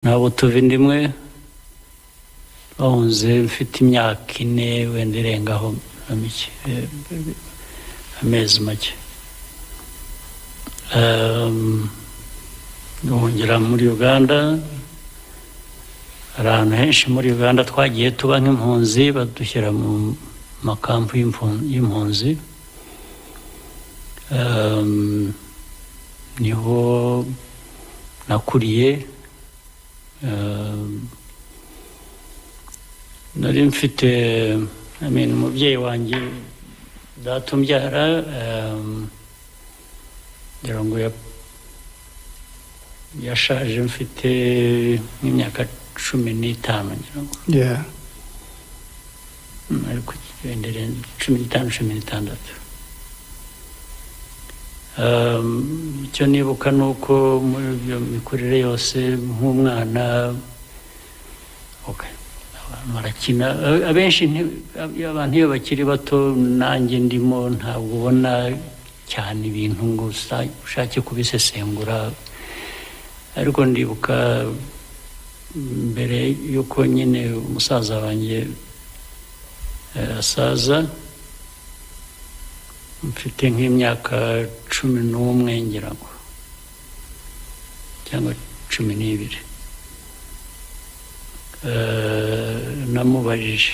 Ntabwo tuva inda imwe, bahunze mfite imyaka 4 wenda irengaho na mike, amezi make. Duhungira muri Uganda. Hari ahantu henshi muri Uganda twagiye tuba nk'impunzi, badushyira mu makampu y'impunzi. Niho nakuriye. Nari mfite, I mean, umubyeyi wanjye data umbyara, ngira ngo yashaje mfite nk'imyaka 15, ngira ngo. Ariko wenda irenze 15, 16. Icyo nibuka ni uko muri iyo mikurire yose nk'umwana, okay, abantu barakina abenshi, abantu iyo bakiri bato, nanjye ndimo, ntabwo ubona cyane ibintu ngo ushake kubisesengura. Ariko ndibuka mbere y'uko nyine umusaza wanjye asaza, mfite nk'imyaka 11 ngira ngo, cyangwa 12, namubajije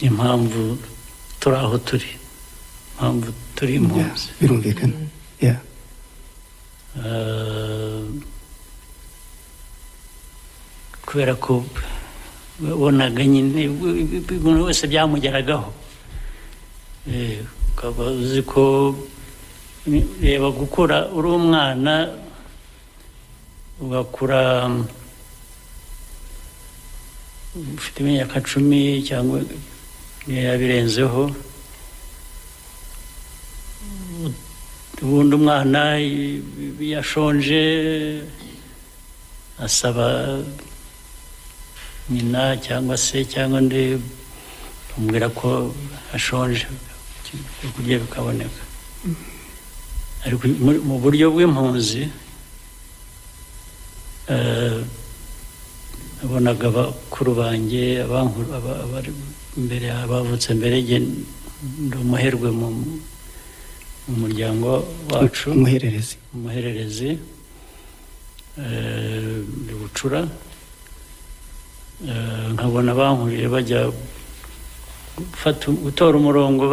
impamvu turi aho turi, impamvu turi impunzi. Birumvikana. Kubera ko wabonaga nyine umuntu wese byamugeragaho, ukaba uzi ko, reba, gukura uri umwana, ugakura ufite imyaka 10 cyangwa niyo yabirenzeho, ubundi umwana yashonje asaba nyina cyangwa se cyangwa undi, amubwira ko ashonje, ibyo kurya bikaboneka. Ariko mu buryo bw'impunzi, nabonaga bakuru banjye, abari mbere, abavutse mbere, jye ndi umuherwe mu muryango wacu. Umuhererezi. Umuhererezi, ndi bucura. Nkabona bankuriye bajya gutora umurongo,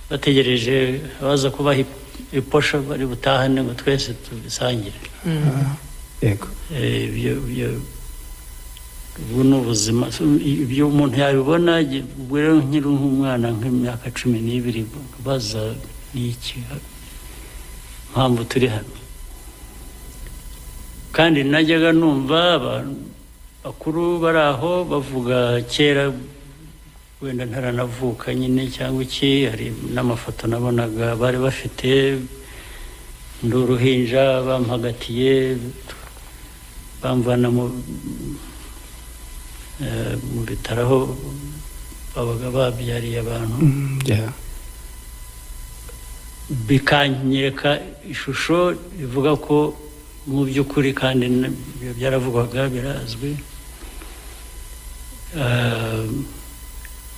bategereje abaza kubaha iposho bari butahane ngo twese tubisangire. Yego. Ibyo ubu ni ubuzima, ibyo umuntu yabibona. Ubwo rero nkiri nk'umwana, nk'imyaka 12, baza ni iki mpamvu turi hano. Kandi najyaga numva abantu bakuru bari aho bavuga kera, wenda ntaranavuka nyine cyangwa iki, hari n'amafoto nabonaga bari bafite ndi uruhinja, bampagatiye, bamvana mu bitaro aho babaga babyariye abantu, bikanyereka ishusho ivuga ko mu by'ukuri, kandi ibyo byaravugwaga birazwi,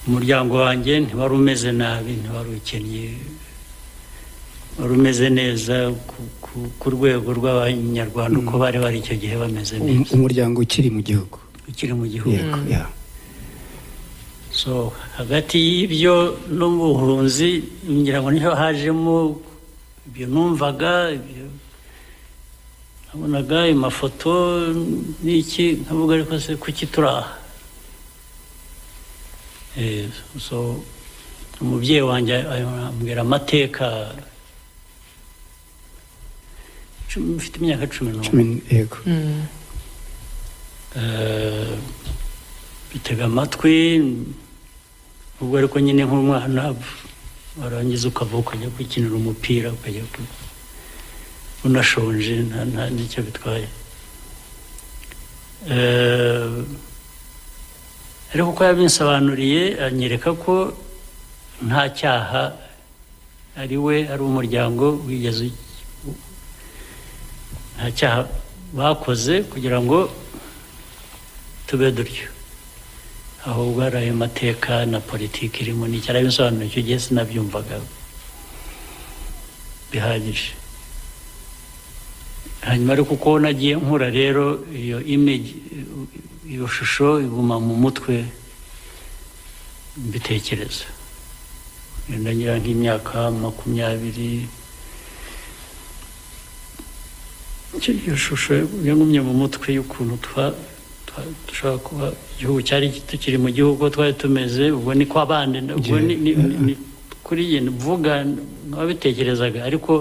umuryango wanjye ntiwari umeze nabi, ntiwari ukennye, wari umeze neza ku rwego rw'Abanyarwanda uko bari bari icyo gihe bameze neza. Umuryango ukiri mu gihugu. Ukiri mu gihugu. yego yeah. So hagati y'ibyo n'ubuhunzi, ngira ngo niho hajemo ibyo numvaga, ibyo nabonaga, amafoto n'iki, nkavuga: "Ariko se kuki turi aha?" So umubyeyi wanjye ambwira amateka mfite imyaka 11. Cumi, yego. Bitega amatwi ubwo, ariko nyine nk'umwana warangiza ukava ukajya kwikinira umupira, ukajya unashonje, nta n'icyo bitwaye. Ariko uko yabinsobanuriye, anyereka ko nta cyaha ari we, ari umuryango wigeze Nta cyaha bakoze kugira ngo tube dutyo, ahubwo hari ayo mateka na politiki irimo n'icyo arabisobanura. Icyo gihe sinabyumvaga bihagije. Hanyuma ariko uko nagiye nkura rero, iyo image, iyo shusho iguma mu mutwe, mbitekereza. Ndagira nk'imyaka 20, iyo shusho yagumye mu mutwe y'ukuntu dushobora kuba igihugu cyari tukiri mu gihugu twari tumeze. Ubwo ni kwa bandi, ubwo ni kuri iyi mvuga nk'ababitekerezaga, ariko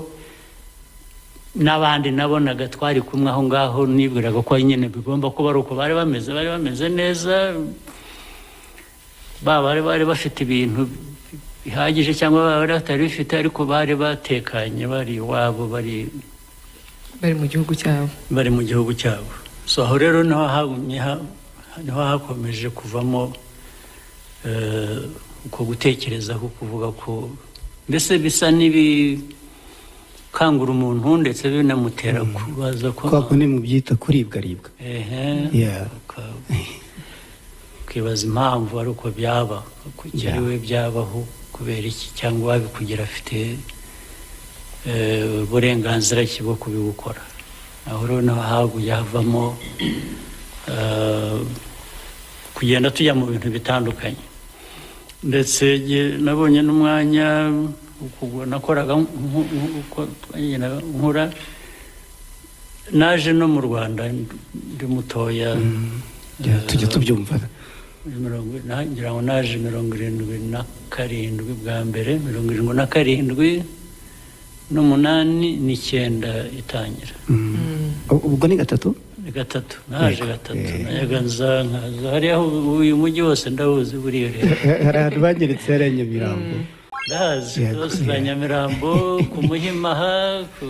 n'abandi nabonaga twari kumwe aho ngaho, nibwiraga ko nyine bigomba kuba ari uko bari bameze. Bari bameze neza, baba bari bafite ibintu bihagije cyangwa baba bari batari bifite, ariko bari batekanye, bari iwabo, bari mu gihugu cyabo, bari mu gihugu cyabo. So aho rero niho hagumye, niho hakomeje kuvamo uko gutekereza ko kuvuga ko mbese bisa n'ibikangura umuntu, ndetse binamutera kubaza ko kwa kundi mu byita kuribwaribwa. Ukibaza impamvu ari uko byaba, kuki ari we byabaho, kubera iki, cyangwa wabikugira afite uburenganzira ki bwo kubigukora. Aho rero niho haguye havamo kugenda tujya mu bintu bitandukanye. Ndetse nabonye n'umwanya nakoraga nkura, naje no mu Rwanda ndi mutoya. Tujya tubyumva. Ngira ngo naje 77 bwa mbere, 77 n'8 n'9 itangira. Ubwo ni gatatu? Ni gatatu, naje gatatu. Najyaga nza nkaza hariya, uyu mujyi wose ndawuzi buriya rero. Hari ahantu bangeretse hariya Nyamirambo. Ndahazi hose za Nyamirambo, ku Muhima, ku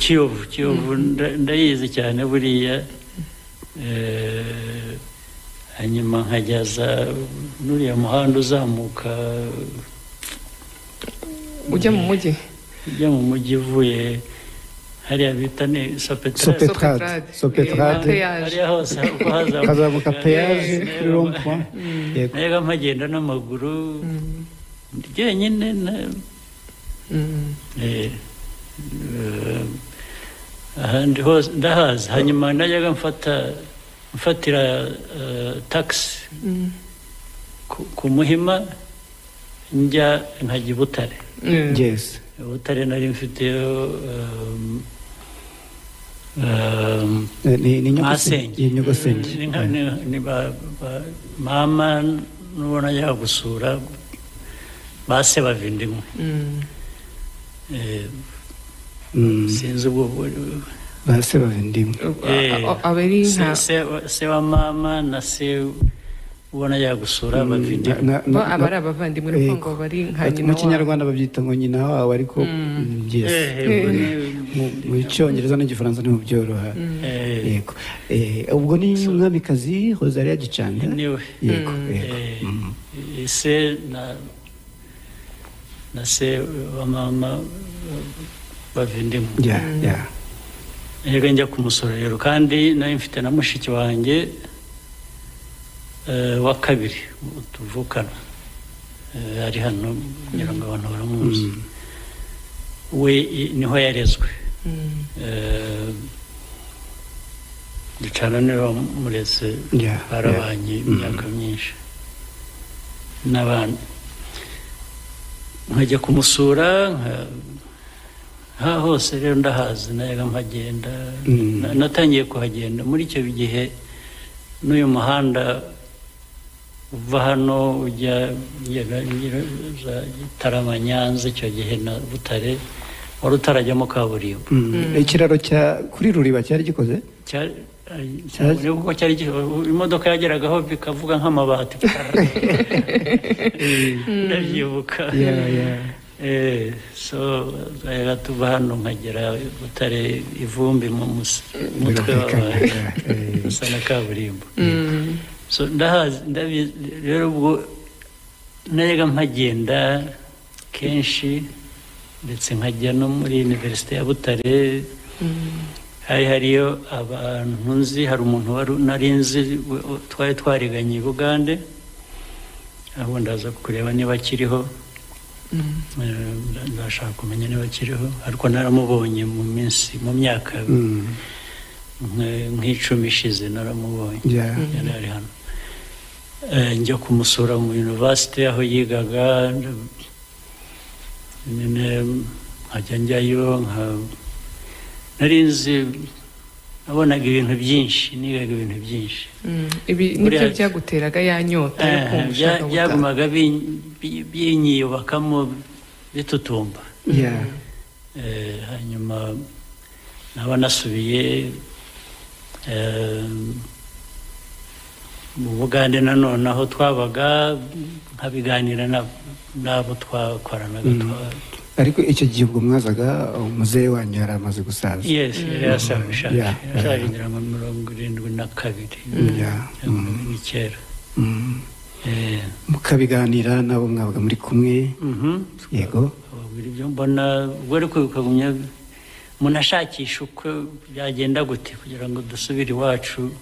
Kiyovu. Kiyovu ndayizi cyane buriya. Hanyuma nkajyaza n'uriya muhanda uzamuka ujya mu mujyi, ujya mu mujyi uvuye hariya bita ni Sopetrade, Sopetrade hariya hose uko hazamuka peyaje kuri rond-point. Najyaga mpagenda n'amaguru jyenyine. Ahandi hose ndahazi. Hanyuma najyaga mfatira taxi ku Muhima njya nkajya i Butare. Yes. Butare nari mfiteyo ni Masenge. Nyogosenge. Ni mama n'ubona ajya gusura ba se bavindimwe. Sinzi ubwo ba se bavindimwe abari nka se wa mama na se ubona ajya gusura bavindimwe. Aba ari abavandimwe, nuko ngo bari nka nyina. Mu Kinyarwanda babyita ngo nyina wabo, ariko yes, mu Cyongereza n'Igifaransa niho byoroha. Yego. Ubwo ni umwamikazi Rosalia Gicanda. Niwe. Yego. Se na se wa mama bavindimwe. Yego, njya kumusura rero, kandi nari mfite na mushiki wanjye wa kabiri tuvukana, ari hano ngira ngo abantu baramuzi. We niho yarezwe. Gicana niwe wamureze, barabanye imyaka myinshi n'abana. Nkajya kumusura hose rero ndahazi, najyaga mpagenda. Natangiye kuhagenda muri icyo gihe n'uyu muhanda uva hano ujya Gitarama, Nyanza, icyo gihe na Butare wari utarajyamo kaburimbo. Ikiraro cya kuri Ruriba cyari gikoze? Kuko cyari imodoka yageragaho bikavuga nk'amabati. Ndabyibuka. So tuva hano nkagera Butare, ivumbi mu mutwe wabaye usa na kaburimbo. So ndahazi rero, ubwo najyaga mpagenda kenshi Ndetse nkajya no muri Universite ya Butare. Hari hariyo abantu nzi, hari umuntu nari nzi twari twariganye i Bugande, aho ndaza kureba niba akiriho. Ndashaka kumenya niba akiriho, ariko naramubonye mu minsi, mu myaka nk'icumi ishize naramubonye, yari ari hano. Njya kumusura mu university aho yigaga, nyine nkajya njyayo, nari nzi, nabonaga ibintu byinshi, nigaga ibintu byinshi. Ibi nibyo byaguteraga ya nyota yo kumva ushaka gutaha. Byagumaga binyiyubakamo, bitutumba. Hanyuma naba nasubiye mu Bugande nanone aho twabaga, nkabiganira n'abo twakoranaga. Ariko icyo gihe ubwo mwazaga, umuzehe wanyu yari amaze gusaza. Yes, yari yashaje. Yashaje ngira ngo 72, ni kera. Mukabiganira nabo mwabaga muri kumwe. Yego. Ababwira ibyo mbona, ubwo ariko bikagumya umuntu ashakisha uko byagenda gute kugira ngo dusubire iwacu,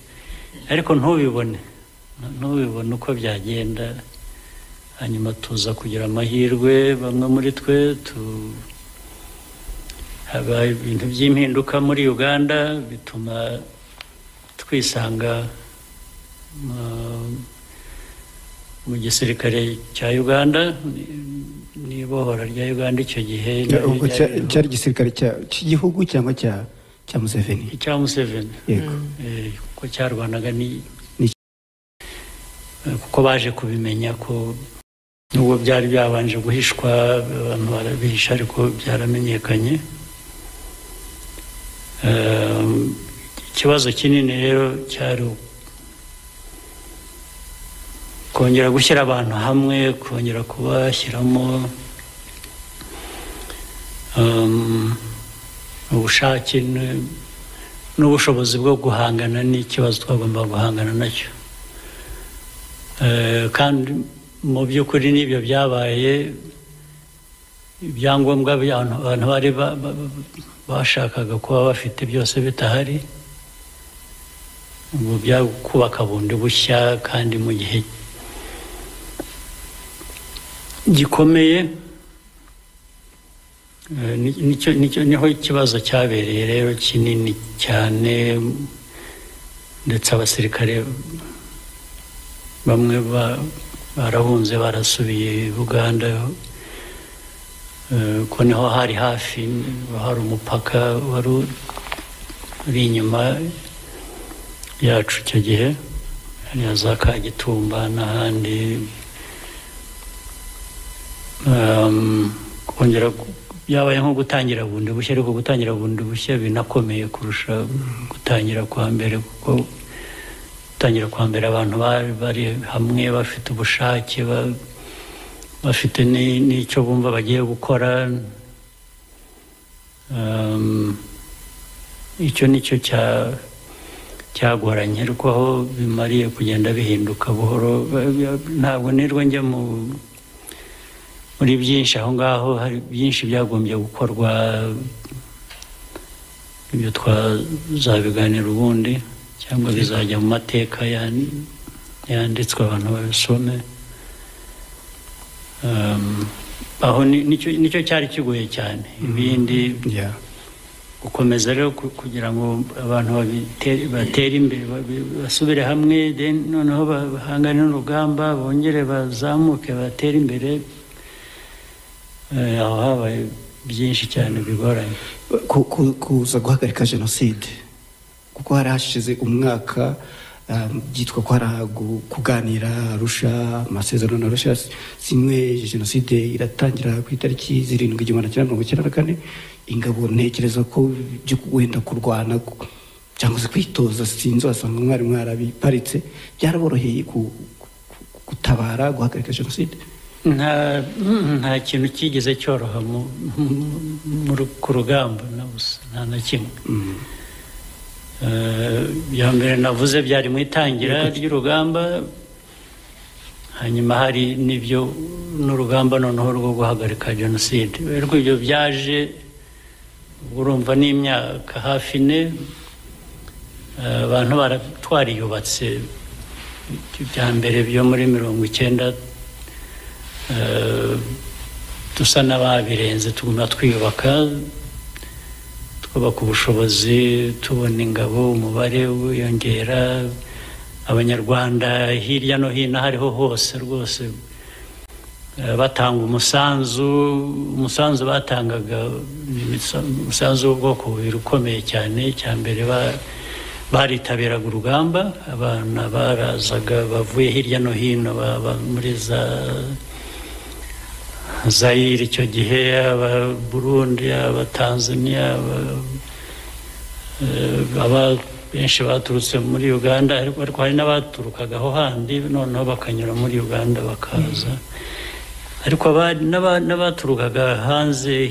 ariko ntubibone uko byagenda. Hanyuma tuza kugira amahirwe, bamwe muri twe haba ibintu by'impinduka muri Uganda, bituma twisanga mu gisirikare cya Uganda n'ibohora rya Uganda icyo gihe. Cyari igisirikare cy'igihugu cyangwa cya Museveni? Cya Museveni. Yego. Kuko cyarwanaga ni kuko baje kubimenya ko nubwo byari byabanje guhishwa, abantu barabihisha, ariko byaramenyekanye. Ikibazo kinini rero cyari kongera gushyira abantu hamwe, kongera kubashyiramo ubushake n'ubushobozi bwo guhangana n'ikibazo twagomba guhangana nacyo. Kandi mu by'ukuri n'ibyo byabaye, ibyangombwa abantu bari bashakaga kuba bafite byose bitahari, ubu kubaka bundi bushya kandi mu gihe gikomeye. Niho ikibazo cyabereye rero kinini cyane, ndetse abasirikare bamwe barahunze barasubiye Uganda, ko niho hari hafi, hari umupaka wari uri inyuma yacu icyo gihe, hariya za Kagitumba n'ahandi. Kongera byabaye nko gutangira bundi bushya, ariko gutangira bundi bushya binakomeye kurusha gutangira kwa mbere, kuko gutangira kwa mbere abantu bari hamwe, bafite ubushake, bafite n'icyo bumva bagiye gukora. Icyo nicyo cyagoranye, ariko aho bimariye kugenda bihinduka buhoro. Ntabwo nirwo njya muri byinshi aho ngaho, hari byinshi byagombye gukorwa, ibyo twazabiganira ubundi, cyangwa bizajya mu mateka yanditswe abantu babisome. Aho nicyo cyari kigoye cyane. Ibindi gukomeza rero kugira ngo abantu batere imbere, basubire hamwe, noneho bahangane n'urugamba, bongere bazamuke batere imbere. Aho habaye byinshi cyane bigoranye. Kuza guhagarika jenoside, kuko hari hashize umwaka byitwa ko hari kuganira Arusha, amasezerano Arusha simwe, jenoside iratangira ku itariki 7 1994. Ingabo ntekereza ko byo wenda kurwana cyangwa se kwitoza, sinzi, wasanga mwari mwarabiparitse, byaraboroheye gutabara guhagarika jenoside? Nta kintu kigeze cyoroha ku rugamba na busa, nta na kimwe. Bya mbere navuze byari mu itangira ry'urugamba, Hanyuma hari n'ibyo n'urugamba noneho rwo guhagarika jenoside. Ariko ibyo byaje urumva n'imyaka hafi 4, abantu twariyubatse. Ibya mbere byo muri 90 dusa n'ababirenze, tuguma twiyubaka, twubaka ubushobozi, tubona ingabo, umubare wiyongera, Abanyarwanda hirya no hino aho ariho hose rwose batanga umusanzu. Umusanzu batangaga, umusanzu w'ubwoko bubiri ukomeye cyane. Icya mbere, baritabiraga urugamba. Abana barazaga bavuye hirya no hino, baba muri za Zayire icyo gihe, aba Burundi, aba Tanzania, aba benshi baturutse muri Uganda, ariko hari n'abaturukaga aho handi noneho bakanyura muri Uganda bakaza, ariko n'abaturukaga hanze.